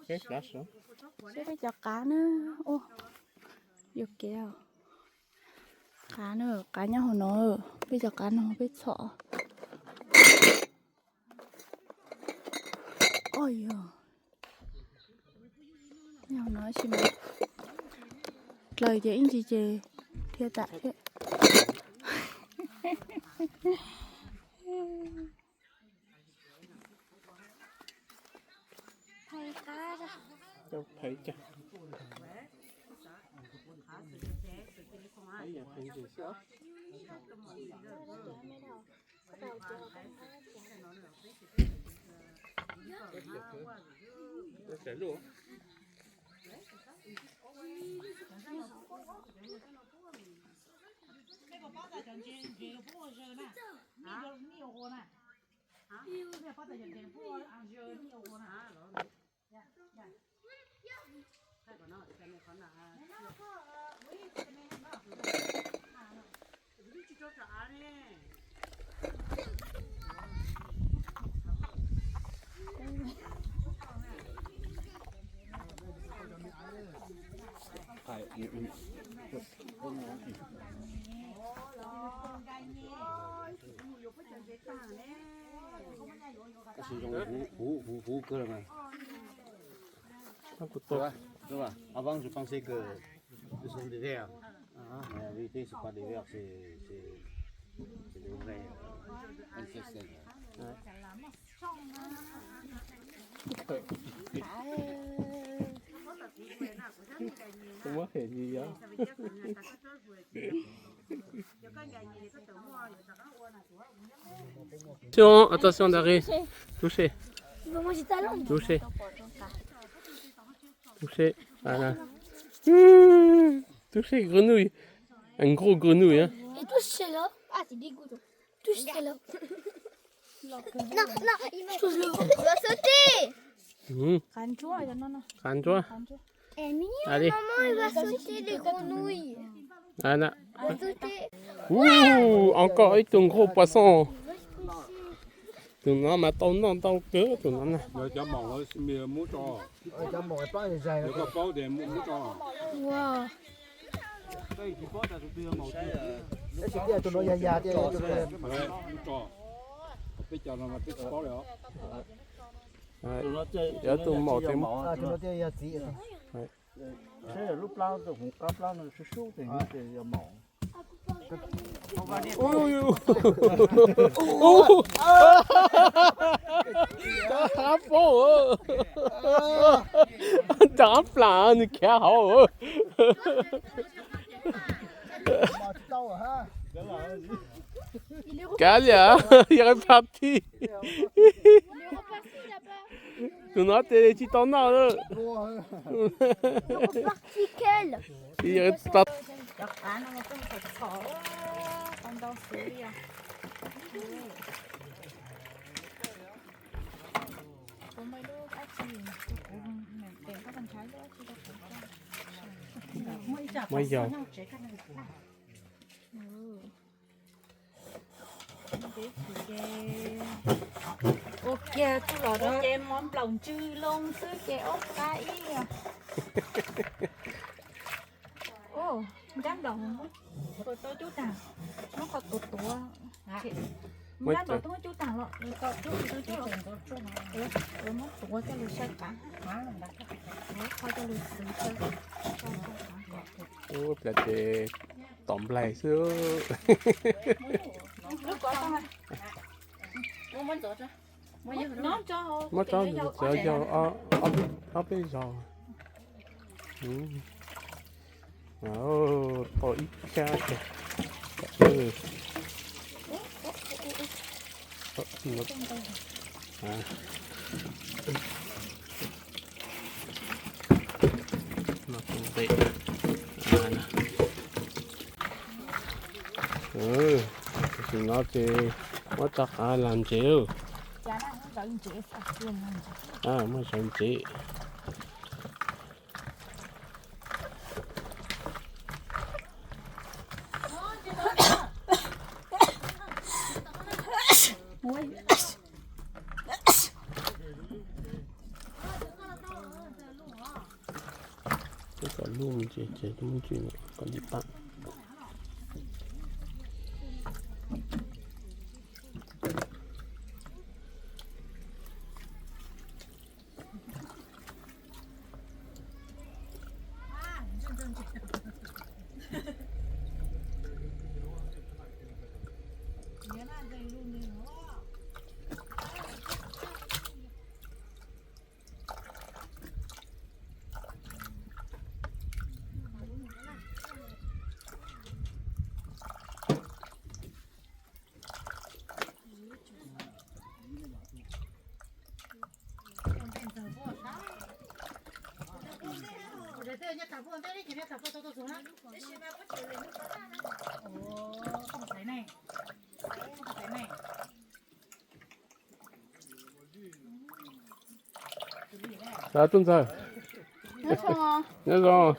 Saib peb cov qav na. Ua, yuam kev os. Qav na, qav nyob hauv no, peb cov qav no peb txhom. Oj yog, nyob hauv no tsis mas dlaws ces ib ntsis ces dhia tas thiab. Huv, huv, huv kawg mas. Avant, je pensais que ce sont des vers. Mais avec tes, c'est pas des vers, c'est, c'est, c'est des vrais, euh, ancestors. Không có hề gì đó. Attention, attention, Dari. Touché. Touché. Touché. Voilà. Mmh. Touché grenouille. Un gros grenouille, hein. Et touche celle-là. Ah, c'est dégoûtant. Touche celle-là. Non, non, il va, il va sauter. Mmh. Qab ntsuab. Qab ntsuab. Allez. Maman, il va sauter les grenouilles. Voilà. Uu, encore ib tug nqhuj poisson. Tus no mas tau noj ntau kawg tus no na. Cov maum, cov maum, koj paub tias muab tso. Tab sis tus no yag yag tias, peb cov no mas peb tsis paub li os. Cov tus maum tias, tus no tias yog txiv. Saib lub plab, tus hauv qab plab no sub sub tias yog maum. Ub, ub, ub, tab hab paub. Cov plam nws khiav hauv. Kav liam, yog pab tij. Tus no ces tsis tau noj lawm. Cov qav no mas koj mus txhom txhom, tau ntau xwb li os. Muab yau. Ua kiag tsuj los ces mov nplaum ntswg loo xwb ces ob qab ib. Ub, nrab nplaum, tau cub tag, muab qhov tuav tuav. Nrab nplaum twb muab cub tag los, tau cub, tau cub los, muab tuav coj lug saib qav. Qhov coj lug xwb. Ub, plam ces tom nplaig xwb. Muab tso, tsuav yau ob peb zaug. Tau ib khab. Tam sim no ces muab tso qav los ntsev. Muab zawv ntsev. Kom lub me ntsis ces lub me ntsis kom ntim pab. Tub ntxawg, nyob zoo.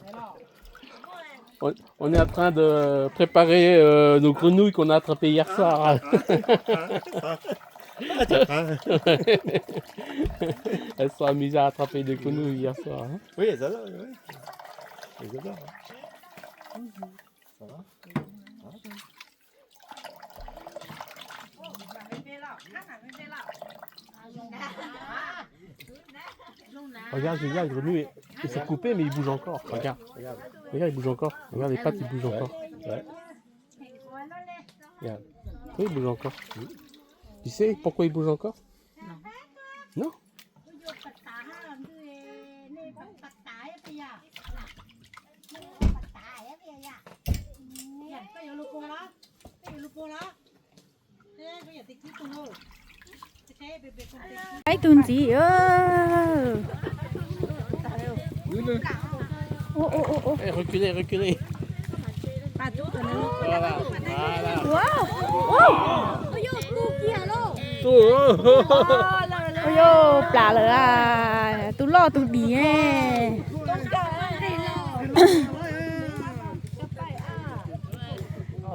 On est en train de préparer euh, nos grenouilles qu'on a attrapées hier soir. Elles sont amusées à attraper des grenouilles hier soir. Hein. Oui, elles adorent, oui. Elles adorent. Hein. Ça va ? Hein ? Regarde, Julia, il remue. Ils sont coupés, mais ils bougent encore. Regarde, regarde, ils bougent encore. Regarde, les pattes, ils bougent encore. Ouais. Regarde. Oui, ils bougent encore. Tu sais pourquoi ils bougent encore ? Non. Ib tug ntxiv. Reculez, reculez. Ua yog plam lawm, tus loj tus dim.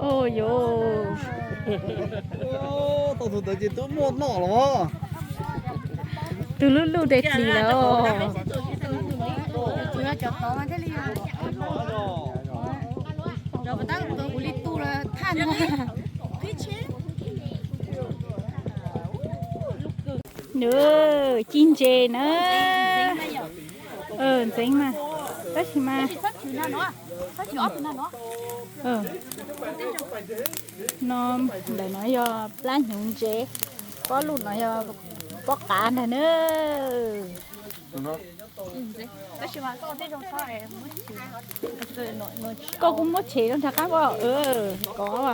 Ua yog. Tau tus ntawd ces twb muaj noj los. Tus lub luj de plis lawm. Ci ntses na. Ntxeev mas, tab sis mas no, ntawm no yog plab hnyuv ntses, pob luj no yog pob qav ntag na. Koj kuj muab tshem rau nram qab koj, kov.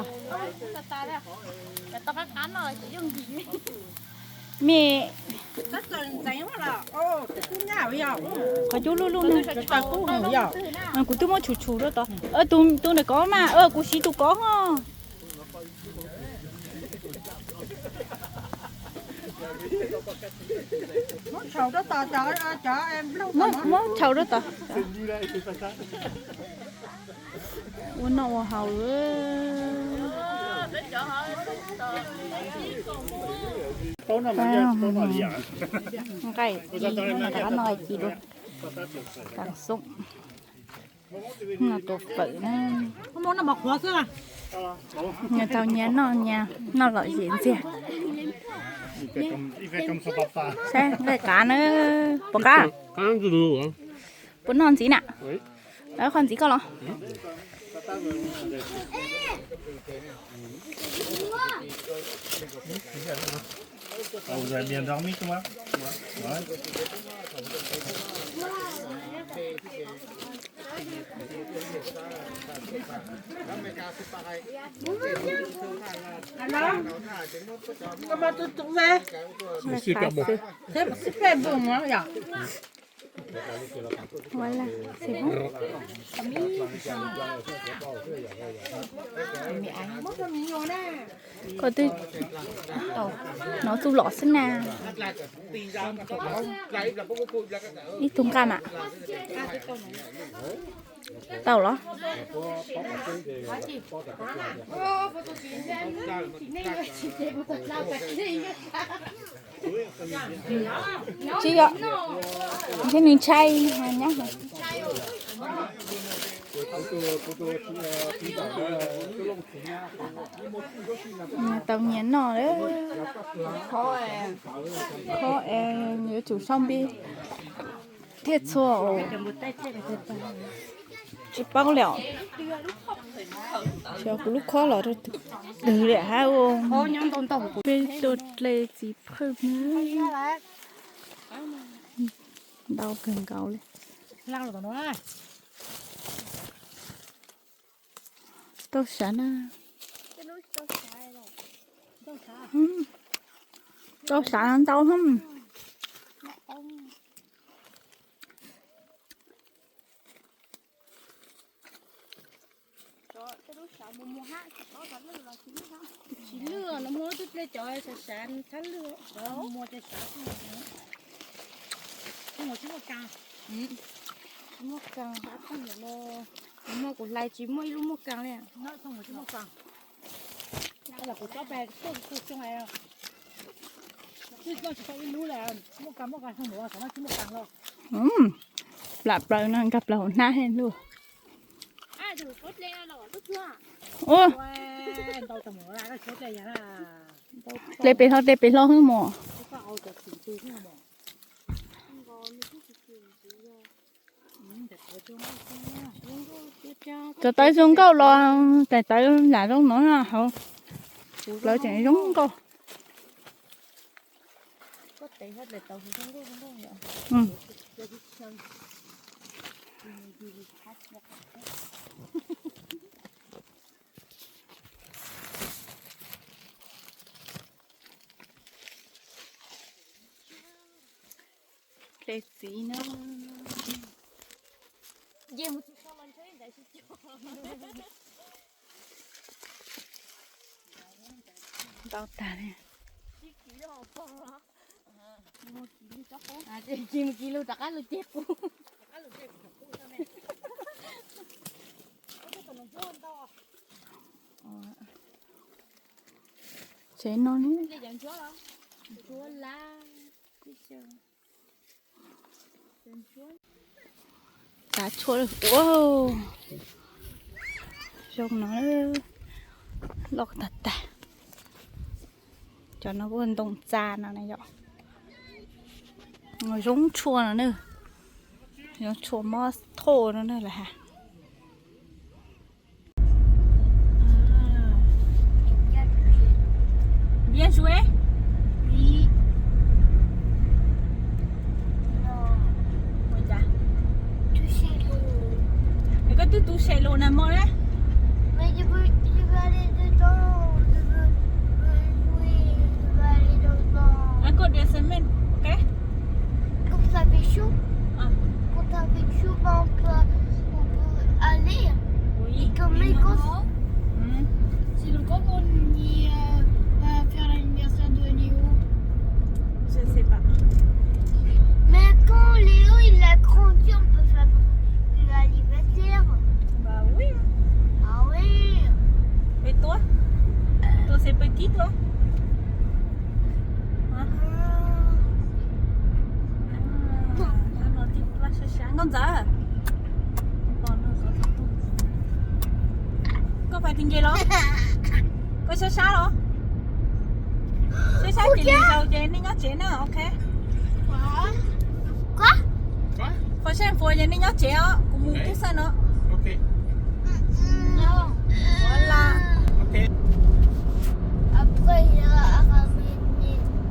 Me, qhov cub luj luj na. Kuv twb muab tshum tshum rau tod. Tus ntawm kov mas, kuv siv tus kov ho. Muab tshau rau tod. Ua noj ua haus. Nqaij ci, rov qab noj nqaij ci dua. Kaas xoob. No tuav fawm na. Nyias tau nyias noj, nyias noj lom zem ntxiag. Saib nqaij qav na, puas qab? Puas noj ntxiv na? Lawv qhov ntxiv koj los. C'est super bon. Voilà, c'est bon. Koj twb hnov txuj lom xwb na. Ib tug nqaj mas. Tau los? Tsis yog, ntshe nws ntshai nyab. Tau nyias noj lawm. Kho es yuav tsum sau npi thiaj txhua. Tsis paub li os. Xyov kuv lub khob los rau twg li hab. Peb tuaj dle txiv phawj, ntau kawg nkaus li. Tau sav na. Tau sav ntau hab. Tsis lwj, nws muaj lub tub dle cov sav sav txhab lwj. Tsis muaj kas, muaj kuv hlais tsis muaj ib lub muaj kas li. Plam plaws no nkag plaws hauv hnab thiab luj. Dle pem hlo, dle pem hlo xwb mog. Cov tawv zoo nkauj los tais tawv lam zoo no hauv, lawv tseem zoo nkauj. Dle txiv na. Ntau tag li. Tsis mus kiv lug rov qab lug ceg qub. Tsev no ne. Tav tshuaj ua zoo no, loj tag tag. Cov no ua ntoo txas no na yom. Zoo tshuaj no na, zoo tshuaj mob thoj no na lawm has. Bien joué. Ua cas? Es koj twb tu se lus nag hmo na. Encore deux semaines, ok? Quand ça fait chaud, quand ça fait chaud, ben, on peut, on peut aller. Et quand, mais quand, c'est le moment où on y, euh, va faire l'anniversaire de Léo. Je sais pas. Mais quand Léo, il a grandi, on peut faire l'anniversaire. Bah oui. Ah oui. Et toi? Toi, c'est petit, toi? Nkauj Ntxawm, koj pais ti nce los? Koj sab sab los? Sab sab ces lwm zaus ces nej nyob tsev na, ok? Qhov sab npuas ces nej nyob tsev os, kuv mus tub xab no.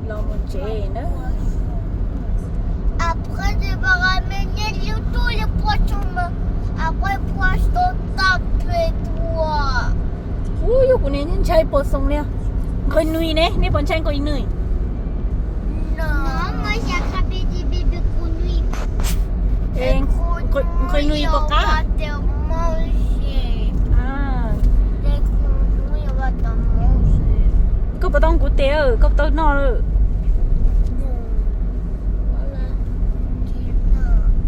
Los mus tsev na. Après, tu vas ramener tous les poissons, mais après, pour l'instant, t'as fait toi. Ub, yog kuv niam ntshai puas xoos li. Nqhis nws ne, nej puas ntshai nqhis nws? Non, moi j'ai attrapé des bébés grenouilles. Nqhis nws puas qab? Koj puas tau kuv tes, koj puas tau noj lawm?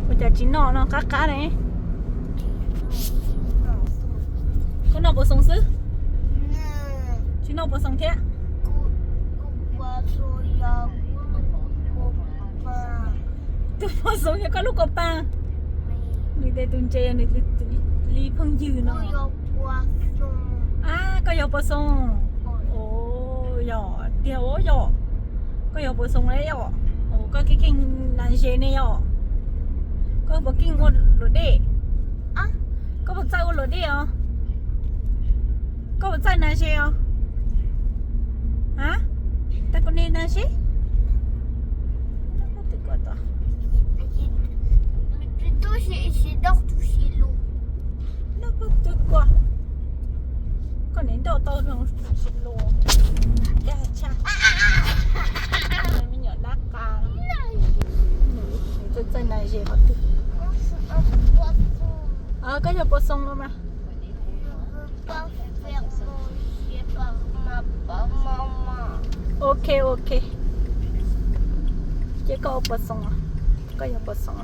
Ua cas tsis noj no, qab qab ne. Koj noj puas xoos xwb? Tsis noj puas xoos thiab? Tus puas xoos yog koj lub kua paag. Nws tej tus ntses yog nws tus li phooj ywg no. Koj yog Pov Xoo? Yog tiag os, yog. Koj yog Pov Xoo ne yom? Koj keej keej nas ze ne yom? Koj puas keej ua luam dej? Koj puas txawj ua luam dej os? Koj puas txawj nas ze os? A, tag kuv niag nas ze. Noj pog twg kua? Koj niam nrauj tau zoo tsis luag. Dag tshaj. Me nyuam nab qa. Nws txawj txawj nas ze qhov twg? Koj yog Pov Xoo los mas. Ok, ok. Ces koj ua Pov Xoo, koj yog Pov Xoo.